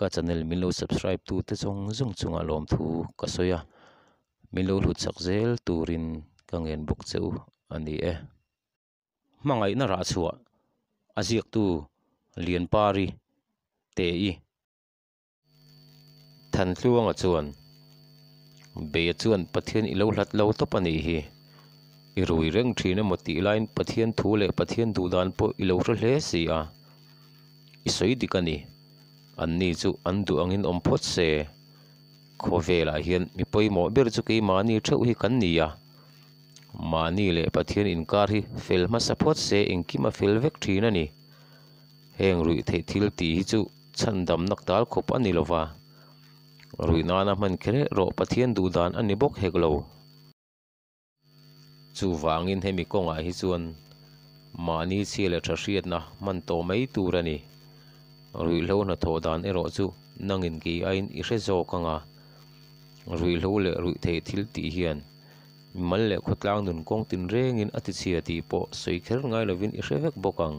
Ka channel min lo subscribe tu te zawng zawng chungah lawmthu ka sawi a, min lo hlut chak zel turin ka ngen bawk che u a ni e. Hmangaihna rah chhuah a ziaktu Lianpari Te-i. Thantluanga chuan, Beia chuan Pathian i lo hlat lo tawp a nih hi. I rui reng thin emaw tih laiin Pathian thu leh Pathian duhdan pawh i lo hre hle si a. I sawi dik a ni. Anni chu an duh angin awm phawt se. Khawvelah hian mi pawimawh ber chu keimahni theuh hi kan ni a. Mahni leh Pathian inkar hi fel hmasa phawt se engkim a fel vek thin a ni. Heng ruih theih thil tih hi chu chhandam nak dal khawp a ni lova, ruih nana hman kher erawh Pathian duh dan a ni bawk hek lo. Chuvangin hemi kawngah hi chuan mahni chhia leh tha hriatna hman tawh mai tur a ni. Ruihhlo hnathawh dan erawh chu nangin kei aiin i hre zawk ang a, ruihhlo leh ruih theih thil tih hian mimal leh khawtlang nun kawng tinrengin a tichhia tih pawh sawi kher ngai lovin i hre vek bawk ang.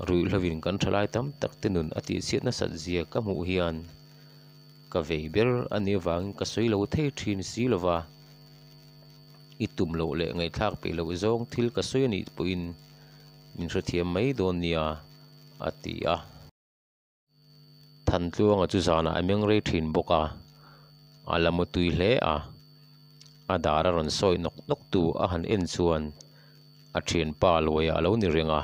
Ruihhlovin kan thalai tam tak te nun a tihchhiat nasat zia ka hmuh hian ka vei ber a nih avangin ka sawi lo thei thin si lova, i tum loh leh ngaihthlak peih loh zawng thil ka sawi a nih pawhin min hrethiam mai dawn nia, a ti a. Thantluanga chu zanah a meng rei thin bawk a, a la mu tui hle a, a dar a rawn sawi nawk nawk tu a han en chuan a thianpa luaia a lo ni reng a,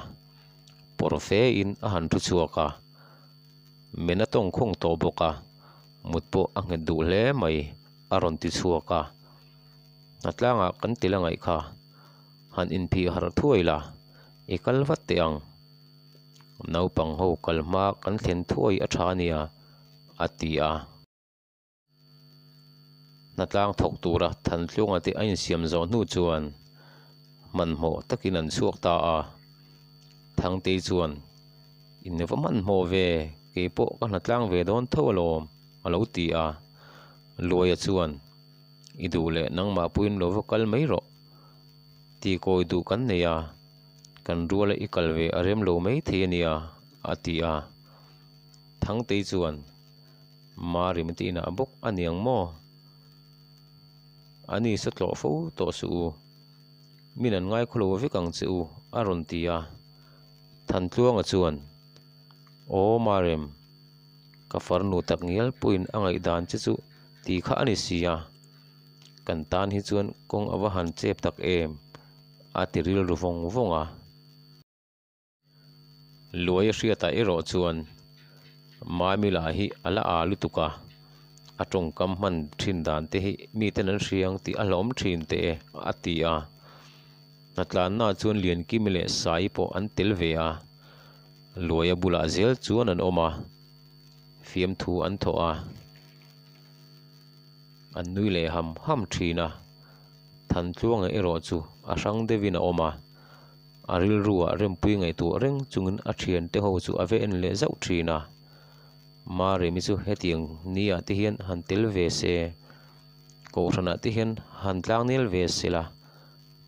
pawr fe in a han thu chhuak a, men a tawng khawng tawh bawk a, mut pawh a nghet duh hle mai a rawn ti chhuak a, hnatlangah kan ti la ngaih kha, han inphih harh thuai la, i kal vat teh ang. Naupang ho kal hma kan thlen thuai a tha nia, a ti a. Hnatlang thawk tura Thantluanga te a insiam zawh hnu chuan hmanhmawh takin an chhuak ta a. Thangtei chuan, In va hmanhmawh ve, kei pawh ka hnatlang ve dawn tho alawm, a lo ti a. Luaia chuan, I duh leh nangmah puiin lo va kal mai rawh, tikawi duh kan nei a. Kan ruala i kal ve a rem lo mai thei a nia, a ti a. Thangtei chuan, Marim te inah bawk a niang maw? A ni saw tlawh fo tawh suh u, min an ngaikhaw lo vek ang che u, a rawn ti a. Thantluanga chuan, Aw Marim, ka farnu tak ngial pawhin a ngaihdan che chu ti kha a ni si a, kan tan hi chuan kawng a va han chep tak em? a ti rilru vawng vawng a. Luai a hriatah erawh chuan Mami lah hi a la â lutuk a, a tawngkam hman thin dan te hi miten an hria ang tih a hlauhawm thin teh e a ti a. Hnatlannaah chuan Liankimi leh Sai pawh an tel ve a, Luaia bulah zel chuan an awm a, fiamthu an thawh a, an nui leh ham ham thin a. Thantluanga erawh chu a hrang deuhin a awm a, a rilruah rempui ngaihtuah reng chungin a thiante ho chu a ve en leh zauh thin a. Maremi chu hetiang niah te hian han tel ve se, kohhranah te hian han tlangnel ve se la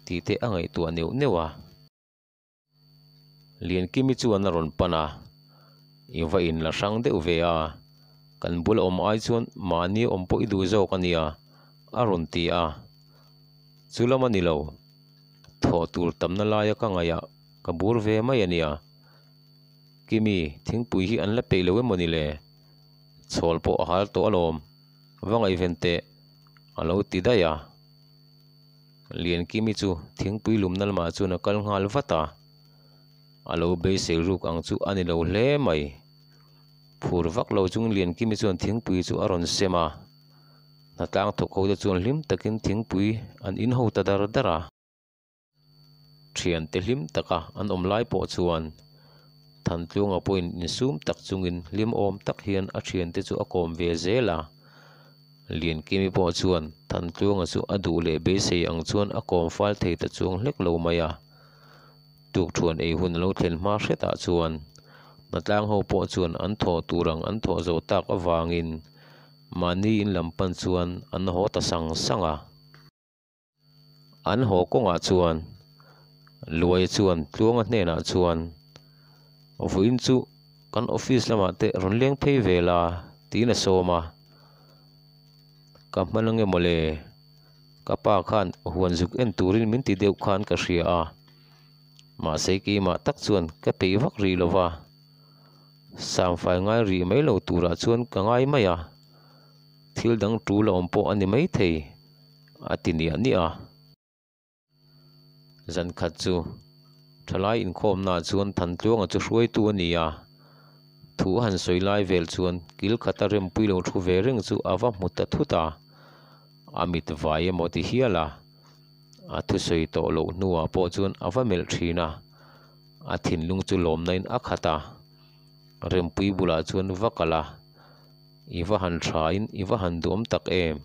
tih te a ngaihtuah neuh neuh a. Liankimi chuan a rawn pan a, I va in la hrang deuh ve a, kan bula awm ai chuan mahni awm pawh i duh zawk a nia, a rawn ti a. Chu lam a ni lo, thawh tur tamna laia ka ngaih ah ka bur ve mai a nia. Kimi, thingpui hi an la peih lo emaw ni le? Chhawl pawh a hal tawh alawm, va ngaihven teh, a lo ti daih a. Liankimi chu thingpui lumna lamah chuan a kal nghal vat a, a lo beisei ruk ang chu a ni lo hle mai. Phur vak lo chung Liankimi chuan thingpui chu a rawn sem a, hnatlang thawk ho te chuan hlim takin thingpui an in ho ta dar dar a. Thiante hlim taka an awm lai pawh chuan Thantluanga pawhin insum tak chungin hlim awm tak hian a thiante chu a kawm ve zel a. Liankimi pawh chuan Thantluanga chu a duh leh beisei ang chuan a kawm fal thei ta chuang hlek lo mai a. Tukthuan ei hun a lo thlen hma hretah chuan hnatlang ho pawh chuan an thawh tur ang an thawh zawh tak avangin mahni in lam pan chuan an haw ta sang sang a. An haw kawngah chuan Luaia chuan Tluanga hnenah chuan, Vawiin chu. Kan office lamah te rawn leng phei ve la tiin a sawm a. Ka hman ange mawle, ka pa khan huan zuk en turin min ti deuh khan ka hria a, mahse keimah tak chuan ka peih vak rih lo va, samfai ngai rih mai lo turah chuan ka ngai mai a, thil dang tul a awm pawh a ni maithei a ti niah niah a. Zan khat chu thalai inkhawmnaah chuan Thantluanga chu hruaitu a ni a, thu a han sawi lai vel chuan kil khata rempui lo thu ve reng chu a va hmu ta thut a, a mit vai emaw ti hial a, a thusawi tawh loh hnuah pawh chuan a va melh thin a, a thinlung chu lawmnain a khat a, rempui bulah chuan va kal a, I va han thain i va han duhawm tak em?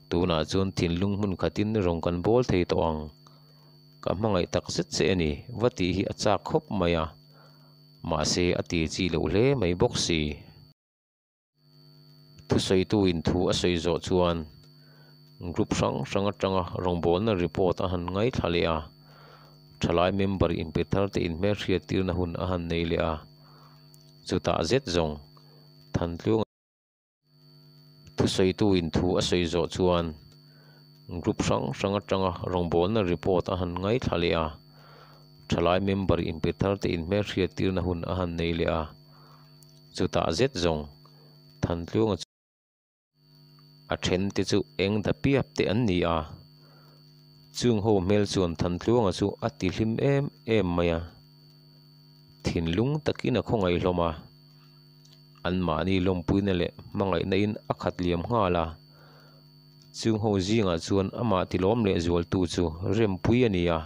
Tunah chuan thinlung hmun khatin rawng kan bawl thei tawh ang. Ka hmangaih tak zet che a ni, va tih hi a chak khawp mai a. Mahse a ti chi loh hle mai bawk si. Thusawitu in thu a sawi zawh chuan group hrang hrang atanga rawngbawlna report a han ngaithla leh a, thalai member inpe thar te inhmelhriat tirna hun a han nei leh a. Chutah zet zawng Thantluang Thusawitu in thu a sawi zawh chuan group hrang hrang atanga rawngbawlna report a han ngaithla leh a, thalai member inpe thar te inhmelhriat tirna hun a han nei leh a, chutah zet zawng Thantluanga chu a then te chu eng da piap te an ni a, chung ho hmel chuan Thantluanga chu a ti hlim em em mai a, thinlung takin a khawngaih hlawm a. Anmahni lawmpuina leh hmangaihna in a khat liam nghal a, chung ho zingah chuan amah tilawm leh zualtu chu Rempui a ni a,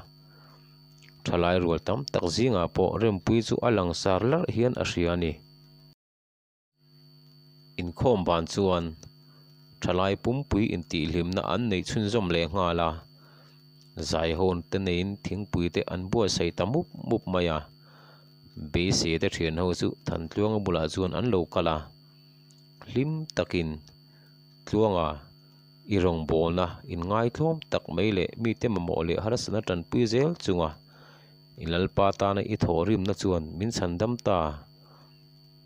thalai rual tam tak zingah pawh Rempui chu a langsar larh hian a hria a ni. Inkhawm ban chuan thalai pumpui intihhlimna an neih chhunzawm leh nghal a, zaihawn te neiin thingpui te an buatsaih ta mup mup mai a. Beisei te thian ho chu Thantluanga bulah chuan an lo kal a, hlim takin Tluanga i rawngbawlna inngaithlawm tak mai leh mite mamawh leh harsatna tanpui zel chunga i Lalpa tana i thawhrimna chuan min chhandam ta.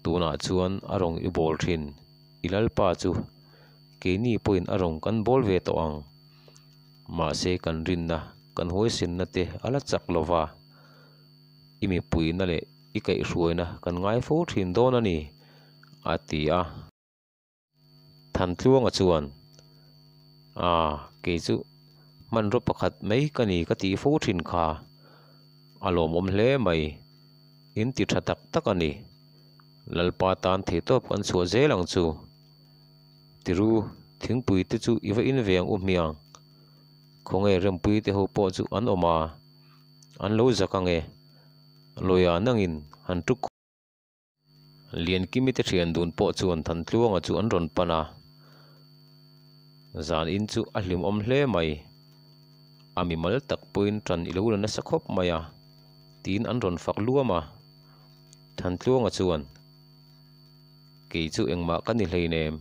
Tunah chuan a rawng i bawl thin, i Lalpa chu keini pawhin a rawng kan bawl ve tawh ang. Mahse kan rinna, kan huaisenna te a la chak lova. I mipuina leh i kaihhruaina kan ngai fo thin dawn a ni, a ti a. Thantluanga chuan, Aa, kei chu hmanraw pakhat mai ka ni ka tih fo thin kha, a lawmawm hle mai, in ti tha tak tak a ni. Lalpa tan theihtawp kan chhuah zel ang chu. Tiru, thingpui te chu i va in ve ang u hmiang. Khawnge Rempui te ho pawh chu an awm a. An lo zak ang e. Lawia nangin han tuk khawp. Liankimi te thian dun pawh chuan Thantluanga chu an rawn pan a. Zan in chu a hlimawm hle mai. A mimal tak pawhin tan i lo la nasa khawp mai a, tiin an rawn fak luam a. Thantluanga chuan, Kei chu engmah ka ni hleinem,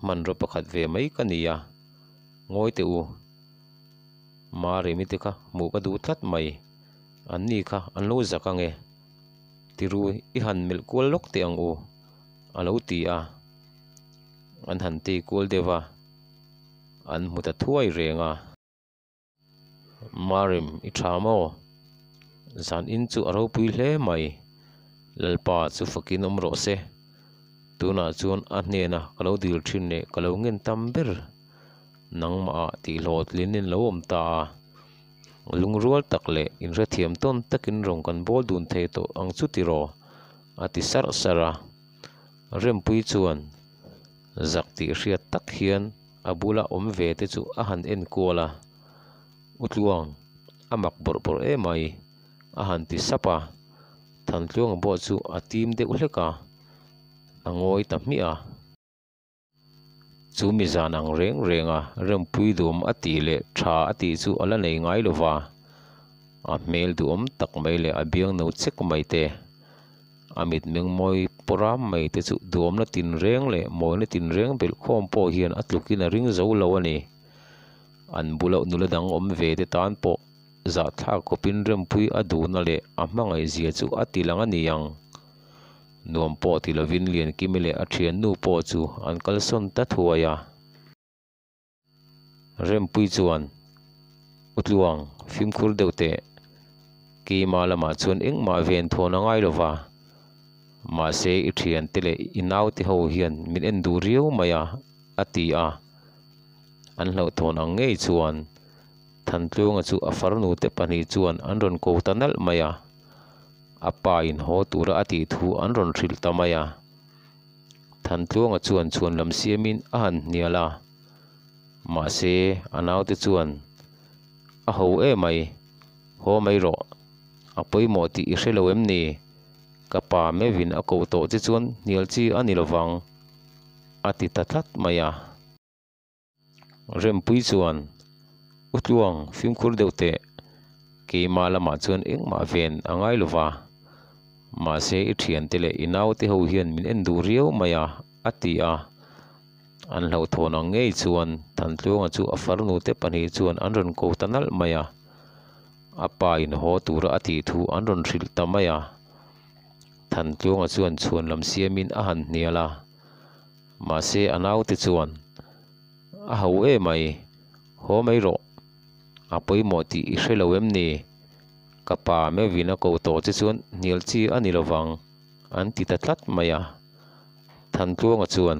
hmanraw pakhat ve mai ka ni a, ngawi teh u. Maremi te kha hmuh ka duh tlat mai, an ni kha an lo zak ang e, tiru i han melh kual lawk teh ang u, a lo ti a, an han tei kual deuh a, an hmu ta thuai reng a. Marem i tha maw? Zan in chu a ropui hle mai, Lalpa chu fakin awm rawh se, tunah chuan a hnena ka lo dil thin leh ka lo ngen tam ber. Nangmah tih hlawhtlin in lo awm ta a, lungrual tak leh inhrethiam tawn takin rawng kan bawl dun thei tawh ang chu tiraw? a ti sarh sarh a. Rempui chuan zak tih hriat tak hian a bula awm ve te chu a han en kual a, U Tluang, a mak bawrh bawrh emai, a han ti sap a. Thantluanga pawh chu a tim deuh hlek a, a ngawi ta hmiah a. Chu mi zan ang reng reng a Rempui duhawm a tih leh tha a tih chu a la nei ngai lo va, a hmel duhawm tak mai leh a biang no chek mai te, a mitmeng mawi pawram mai te chu duhawmna tinreng leh mawina tinreng belhkhawm pawh hian a tlukin a ring zo lo a ni. An bula nula dang awm ve te tan pawh zahthlak khawpin Rempui a duhna leh a hmangaihzia chu a ti lang a ni ang. Nuam pawh ti lovin Liankimi leh a thiannu pawh chu an kalsawn ta thuai a. Rempui chuan, U Tluang, fimkhur deuh teh. Keimah lamah chuan engmah ven thawn a ngai lo va. Mahse i thiante leh i naute ho hian min en duh riau mai a, a ti a. An hlauhthawn ang ngei chuan Thantluanga chu a farnute pahnih chuan an rawn ko ta nalh mai a. A pa in haw tura a tih thu an rawn hrilh ta mai a. Thantluanga chuan chhuan lam siamin a han hnial a. Mahse a naute chuan, A ho emai, haw mai rawh. A pawimawh tih i hre lo em ni? Ka pa meuhin a koh tawh che chuan hnial chi a ni lovang, a ti ta tlat mai a. Rempui chuan, U Tluang, fimkhur deuh teh. Keimah lamah chuan engmah ven a ngai lo va. Mahse i thiante leh i naute ho hian min en duh riau mai a, a ti a. An hlauhthawn ang ngei chuan Thantluanga chu a farnute pahnih chuan an rawn ko ta nalh mai a. A pa in haw tura a tih thu an rawn hrilh ta mai a. Thantluanga chuan chhuan lam siamin a han hnial a. Mahse a naute chuan, A ho emai, haw mai rawh. A pawimawh tih i hre lo em ni? Ka pa meuhin a ko tawh che chuan hnial chi a ni lovang, an ti ta tlat mai a. Thantluanga chuan,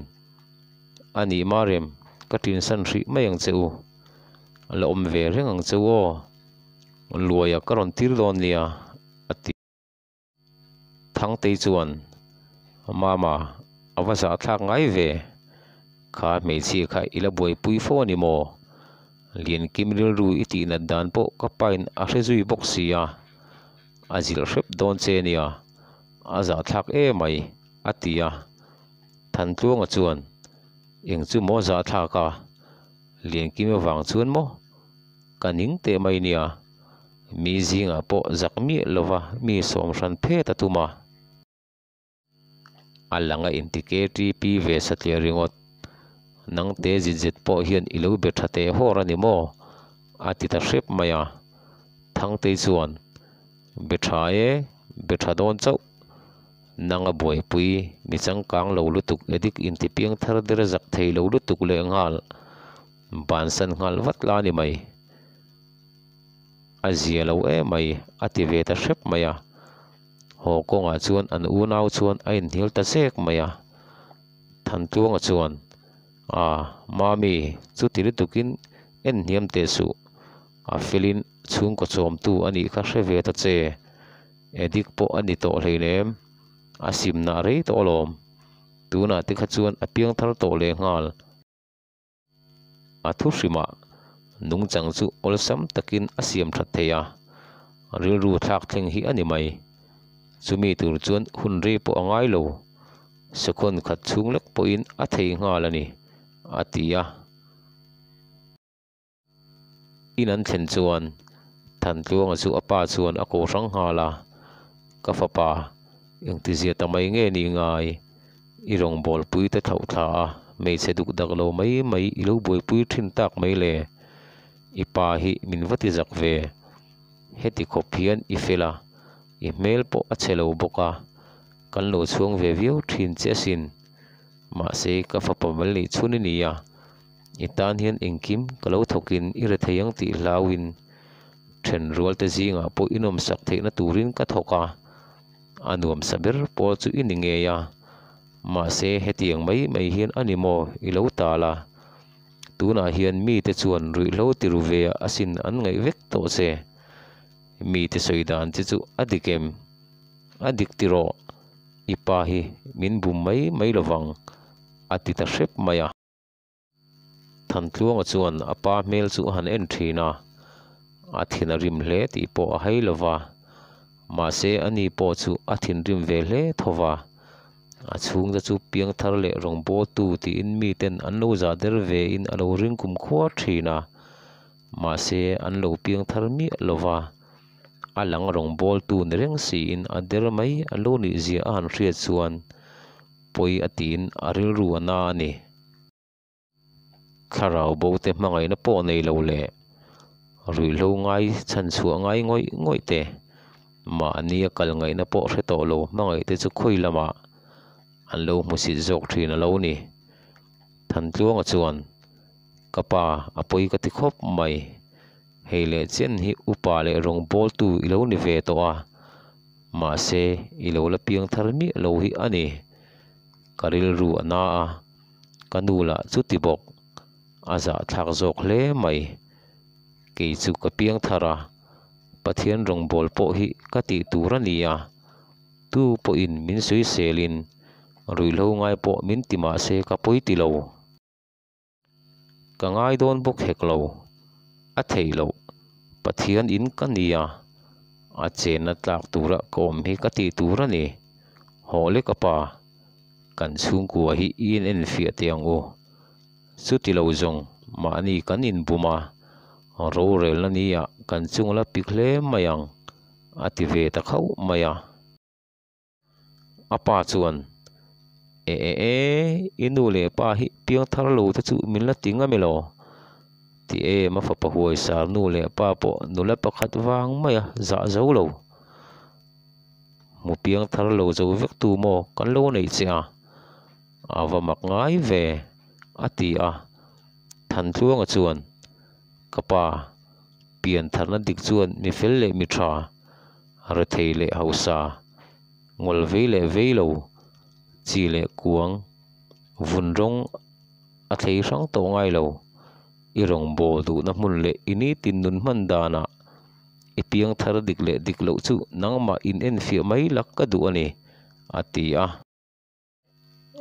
A nih Marem, ka tinsan hrih mai ang che u. La awm ve reng ang che u aw. Luaia ka rawn tir dawn nia, a ti. Thangtei chuan, Mama, a va zahthlak ngai ve. Kha hmeichhia kha i la buaipui fo a ni maw? Liankim rilru i tihnat dan pawh ka pain a hre zui bawk si a. A zilh hrep dawn che nia, a zahthlak emai, a ti a. Thantluanga chuan, Eng chu maw zahthlak a? Liankim avang chuan maw? Ka ning teh mai nia. Mi zingah pawh zak miah lova mi sawm hran phet a tum a. A lang a inti KTP ve satliah ringawt. Nangte zit zet pawh hian i lo be tha teh hawr a ni maw? A ti ta hrep mai a. Thangtei chuan, Be tha e, be tha dawn chauh. Nanga buaipui, mi changkang lo lutuk edik inti piang thar der zak thei lo lutuk leh nghal. Bansan nghal vat la a ni mai. A zia lo emai, a ti ve ta hrep mai a. Haw kawngah chuan an unau chuan a inhnial ta zek mai a. Thantluanga chuan, A, Mami, chuti lutukin en hniam teh suh. A felin chhungkaw chawmtu a nih kha hre ve ta che. Edik pawh a ni tawh hleinem. A simna rei tawh alawm. Tunah te kha chuan a piangthar tawh lehnghal. A thu hrimah nungchang chu awlsam takin a siam that thei a, rilru thlak thleng hi a ni mai. Chumi tur chuan hun rei pawh a ngai lo, second khat chhung lek pawhin a thei nghal a ni, a ti a. In an thlen chuan Thantluanga chu a pa chuan a ko hrang nghal a, Ka fapa, engtizia ta mai nge ni ngai? I rawngbawlpui te thlauh thla a, hmeichhe duk dak lo mai mai i lo buaipui thin tak mai le. I pa hi min va ti zak ve. Heti khawp hian i fel a, i hmel pawh a chhe lo bawk a, kan lo chhuang ve viau thin che asin. Mahse ka fapa mal neih chhun i ni a, I tan hian engkim ka lo thawkin i re thei ang tih hlauin then rual te zingah pawh i nawmsak theihna turin ka thawk a, a nuamsa ber pawl chu i ni ngei a, mahse hetiang mai mai hian a ni maw i lo tal a, tunah hian mite chuan ruihhlo ti ru ve a asin an ngaih vek tawh che, mite sawi dan che chu a dik em? A dik tiraw? I pa hi min bum mai mai lovang a ti ta hrep mai a. Thantluanga chuan a pa hmel chu a han en thin a, a thin a rim hle tih pawh a hai lo va, mahse ani pawh chu a thinrim ve hle tho va, a chhungte chu piangthar leh rawngbawltu tiin miten an lo zah der vein a lo ring kum khuar thin a, mahse an lo piangthar miah lo va, a lang rawngbawltu ni reng siin a der mai a lo nih zia a han hriat chuan pawi a tiin a rilru a na a ni. Thlarau bo te hmangaihna pawh nei lo leh ruihhlo ngai chhan chhuah ngai ngawih ngawih te, mahni a kal ngaihna pawh hre tawh lo hmangaih te chu khawi lamah. an lo hmusit zawk thin a lo ni. Thantluanga chuan, Ka pa, a pawi ka ti khawp mai. Hei leh chen hi upa leh rawngbawltu i lo ni ve tawh a, mahse i lo la piang thar miah lo hi a ni. Ka rilru a na a, ka nu lah chuti bawk, a zahthlak zawk hle mai. Kei chu ka piang thar a, Pathian rawngbâwl pawh hi ka tih tur a ni a, tu pawhin min sawiselin ruihhlo ngai pawh min ti mah se ka pawi ti lo. Ka ngai dawn bawk hek lo, a theih loh, Pathian in ka ni a, a chenna tlak tura ka awm hi ka tih tur a ni. Haw le ka pa, kan chhungkua hi i in enfiah teh ang u. Chuti lo zawng mahni kan inbum a, rorelna nia kan chung la pik hle mai ang, a ti ve ta khauh mai a. A pa chuan, E e e, i nu leh pa hi piang thar lo te chu min la ti ngam elaw? Ti em a fapa huaisar nu leh pa pawh nula pakhat vang mai a zah zo lo. Hmu piang thar lo zo vek tu maw kan lo neih che a? A va mak ngai ve, a ti a. Thantluanga chuan, Ka pa, pian tharna dik chuan mi fel leh mi tha, rethei leh hausa, ngawl vei leh vei lo, chi leh kuang, vun rawng a thlei hrang tawh ngai lo. I rawngbâwl duhna hmun leh i nitin nun hman danah i piang thar dik leh dik loh chu nangmah in enfiah mai lak ka duh a ni, a ti a.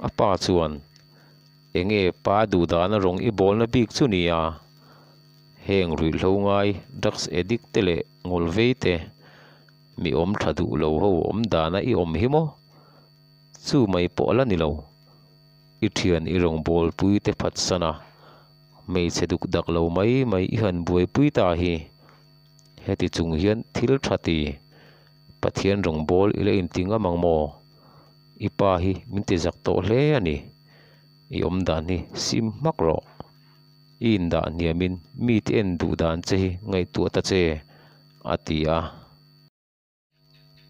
A pa chuan, Enge pa duhdana rawng i bawlna bik chu nia? Heng ruihhlo ngai, drugs addict te leh ngawl vei te, mi awm tha duh lo ho awm dana i awm hi maw? Chu mai pawh a la ni lo. I thian i rawng bawlpui te phatsan a, hmeichhe duk dak lo mai mai i han buaipui ta hi. Heti chung hian thil tha ti, Pathian rawngbawl i la inti ngam ang maw? I pa hi min ti zak tawh hle a ni. I awm dan hi sim hmak rawh. I indah hniamin mite en duh dan che hi ngaihtuah ta che, a ti a.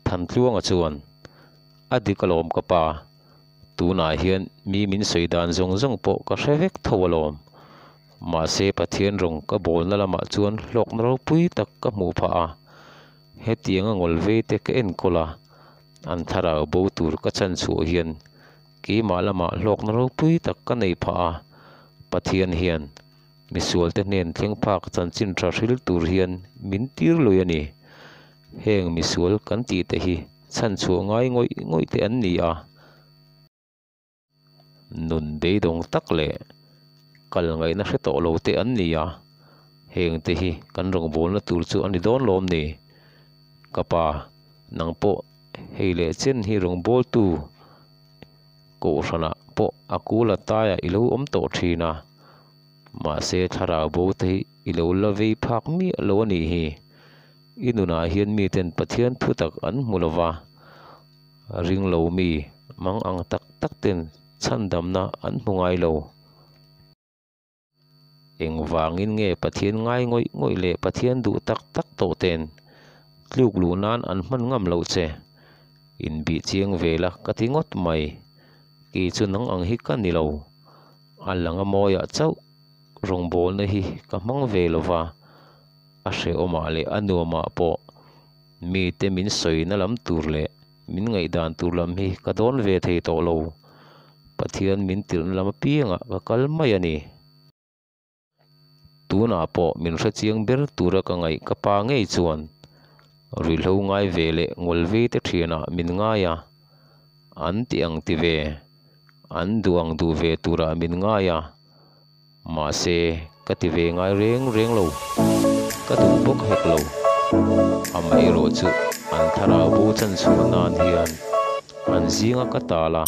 Thantluanga chuan, A dik alawm ka pa, tunah hian mi min sawi dan zawng zawng pawh ka hre vek tho alawm. Mahse Pathian rawng ka bawlna lamah chuan hlawkna ropui tak ka hmuh phah a. Hetianga ngawl vei te ka enkawl a, an thlarau bo tur ka chan chhuah hian keimah lamah hlawkna ropui tak ka nei phah a, Pathian hian misualte hnen thleng phak chanchin tha hril tur hian min tir lui a ni. Heng misual kan tih te hi chhan chhuah ngai ngawih ngawih te an ni a. Nun beidawng tak leh kal ngaihna hre tawh lo te an ni a, heng te hi kan rawngbawlna tur chu a ni dawn lawm ni? Ka pa, nang pawh hei leh chen hi rawngbawltu kohhranah pawh a kul a taiah i lo awm tawh thin a, mahse thlarau bo te hi i lo la vei phak miah lo a nih hi. I nunah hian miten Pathian thutak an hmu lo va. Ring lo mi mang ang tak tak ten chhandamna an hmu ngai lo. Engvangin nge Pathian ngai ngawih ngawih leh Pathian duh tak tak tawh ten tluk luh nan an hman ngam loh che? Inbih chiang ve la ka ti ngawt mai. Kei chu nang ang hi ka ni lo. A langa mawiah chauh rawngbawlna hi ka hmang ve lo va, a hrehawmah leh a nuamah pawh Mite min sawina lam tur leh min ngaihdan tur lam hi ka dawn ve thei tawh lo. Pathian min tirhna lam apiangah ka kal mai a ni. Tunah pawh min hrechiang ber tura ka ngaih ka pa ngei chuan ruihhlo ngai ve leh ngawl vei te thianah min ngai a, an ti ang ti ve, an duh ang duh ve turah min ngai a. Mahse, ka ti ve ngai reng reng lo. Ka duh bawk hek lo. Amaherawh chu an thlarau bo chan chhuah nan hian an zinga ka tal a.